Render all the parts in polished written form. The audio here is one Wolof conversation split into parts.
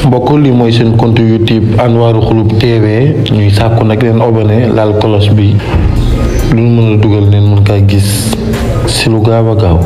mbokk li mooy seen compte YouTube Anwarul Xulub TV ñuy sàkku nag leen abonné laal cloche bi lu ñu mën a dugal leen mën kaa gis si lu gaaw a gaaw.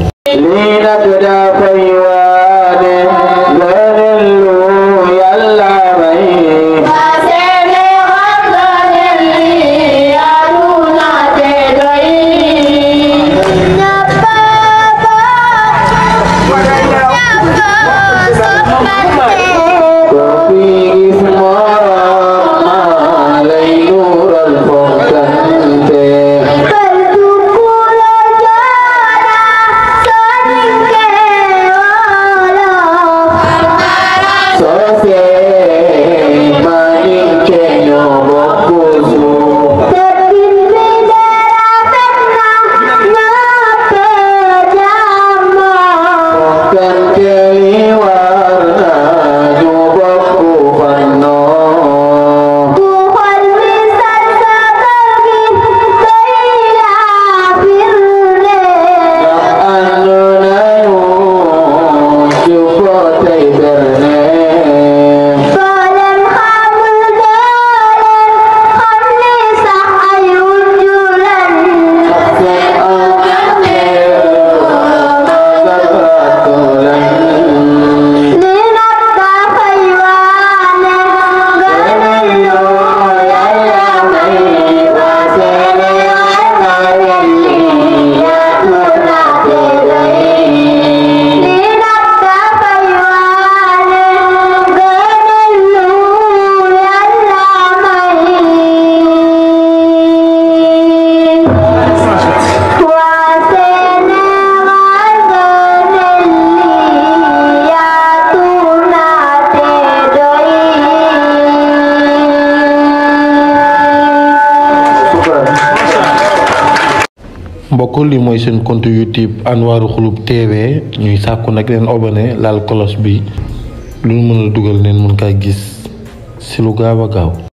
mbokk li mooy seen compte YouTube Anwarul Xulub TV ñuy sàkku nag leen abonné laal cloche bi lu ñu mën a dugal leen mën kaa gis si lu gaaw a gaaw.